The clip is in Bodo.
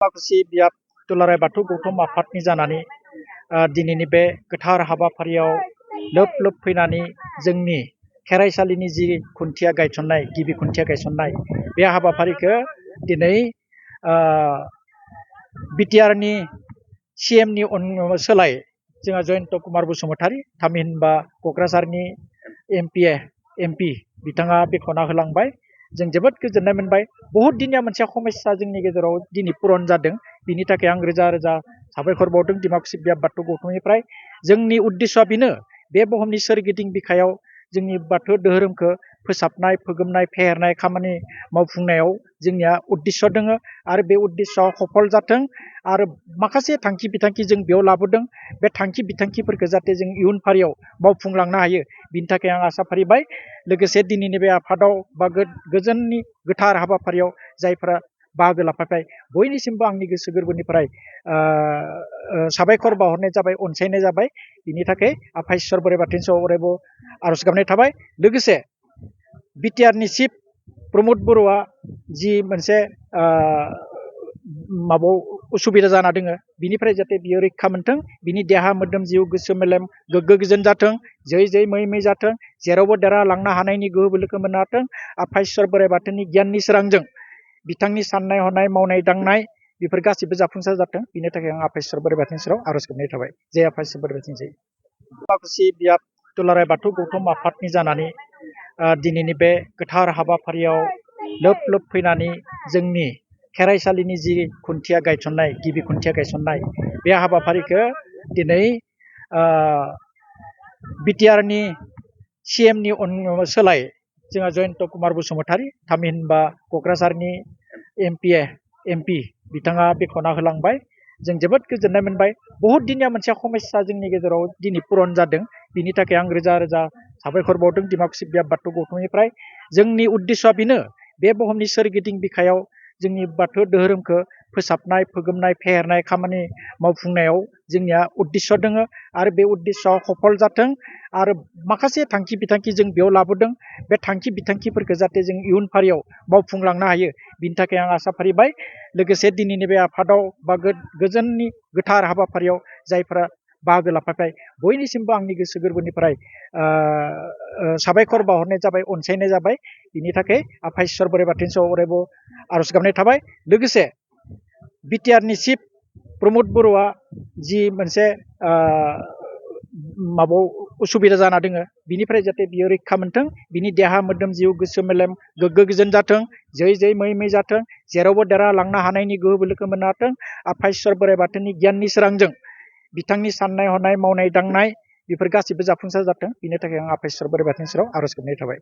माखासे बियाब दुलाराय बाथौ गौथुम आफादनि जानानै दिनैनि बे गोथार हाबाफारियाव लोब लोब फैनानै जोंनि खेराइसालिनि जि खुन्थिया गायसननाय गिबि खुन्थिया गायसननाय बे हाबाफारिखौ दिनै बिटिआरनि सिएमनि सोलाय जोंहा जयन्त कुमार बसुमतारी थामहिनबा क'क्राझारनि एमपि बिथाङा बेखेवना होलांबाय। जों जोबोद गोजोननाय मोनबाय। बहुत दिननिया मोनसे समस्या जोंनि गेजेराव दिनै पुरन जादों। बिनि थाखाय आं रोजा रोजा साबायखर बावदों डिमाकुसि बियाब बाथौ गौथुमनिफ्राय। जोंनि उद्देश्यआ बेनो, बे बुहुमनि सोरगिदिं बिखायाव जोंनि बाथौ धोरोमखौ फोसाबनाय फोगोमनाय फेहेरनाय खामानि मावफुंनायाव जोंनिया उद्देश्य दङ आरो बे उद्देश्यआ सफल जाथों आरो माखासे थांखि बिथांखि जों बेयाव लाबोदों। बे थांखि बिथांखिफोरखौ जाहाथे जों इयुन फारियाव मावफुंलांनो हायो बिनि थाखाय आं आसा फारिबाय। लोगोसे दिनैनि बे आफादाव बा गोजोननि गोथार हाबाफारियाव जायफोरा बाहागो लाफैबाय बयनिसिमबो आंनि गोसो गोरबोनिफ्राय साबायखर बावहरनाय जाबाय, अनसायनाय जाबाय। बिनि थाखाय आफा इसोर बोराइ बाथौनि सायाव अरायबो आरज गाबनाय थाबाय। लोगोसे बिटिआरनि चिफ प्रमद बर'आ जि मोनसे माबायाव उसुबिदा जाना दङ बिनिफ्राय जाहाथे बियो रैखा मोनथों, बिनि देहा मोदोम जिउ गोसो मेलेम गोग्गो गोजोन जाथों, जै जै मै मै जाथों, जेरावबो देरहालांनो हानायनि गोहो बोलोखौ मोननो हाथों। आफा इसोर बोराइ बाथौनि गियाननि सोरांजों बिथांनि साननाय हनाय मावनाय दांनाय बेफोर गासिबो जाफुंसार जाथों। बिनि थाखाय आं आफा इसोर बोराइ बाथौनि सेराव आरज गाबनाय थाबाय। जय आफा इसोर बोराइ बाथौनि जय। माखासे बियाब दुलाराय बाथौ गौथुम आफादनि जानानै दिनैनि बे गोथार हाबाफारियाव लोब लोब फैनानै जोंनि खेराइसालिनि जि खुन्थिया गायसननाय गिबि खुन्थिया गायसननाय बे हाबाफारिखौ दिनै बिटिआरनि सिएमनि सोलाय जोंहा जयन्त कुमार बसुमतारी थामहिनबा क'क्राझारनि एमपि बिथाङा बेखेवना होलांबाय। जों जोबोद गोजोननाय मोनबाय। बहुत दिननिया मोनसे समस्या जोंनि गेजेराव दिनै पुरन जादों। बिनि थाखाय आं रोजा रोजा साबायखर बावदों डिमाकुसि बियाब बाथौ गौथुमनिफ्राय। जोंनि उद्देश्यआ बेनो, बे बुहुमनि सोरगिदिं बिखायाव जोंनि बाथौ धोरोमखौ फोसाबनाय फोगोमनाय फेहेरनाय खामानि मावफुंनायाव जोंनिया उद्देश्य दङ आरो बे उद्देश्यआ सफल जाथों आरो माखासे थांखि बिथांखि जों बेयाव लाबोदों। बे थांखि बिथांखिफोरखौ जाहाथे जों इयुन फारियाव मावफुंलांनो हायो बिनि थाखाय आं आसा फारिबाय। लोगोसे दिनैनि बे आफादाव बा गोजोननि गोथार हाबाफारियाव जायफोरा बाहागो लाफैबाय बयनिसिमबो आंनि गोसो गोरबोनिफ्राय साबायखर बावहरनाय जाबाय, अनसायनाय जाबाय। बिनि थाखाय आफा इसोर बोराइ बाथौनि सायाव अरायबो आरज गाबनाय थाबाय। लोगोसे बिटिआरनि चिफ प्रमद बर'आ जि मोनसे माबायाव उसुबिदा जाना दङ बिनिफ्राय जाहाथे बियो रैखा मोनथों, बिनि देहा मोदोम जिउ गोसो मेलेम गोग्गो गोजोन जाथों, जै जै मै मै जाथों, जेरावबो देरहालांनो हानायनि गोहो बोलोखौ मोननो हाथों। आफा इसोर बोराइ बाथौनि गियाननि सोरांजों बिथांनि साननाय हनाय मावनाय दांनाय बेफोर गासिबो जाफुंसार जाथों। बिनि थाखाय आं आफा इसोर बोराइ बाथौनि सेराव आरज गाबनाय थाबाय।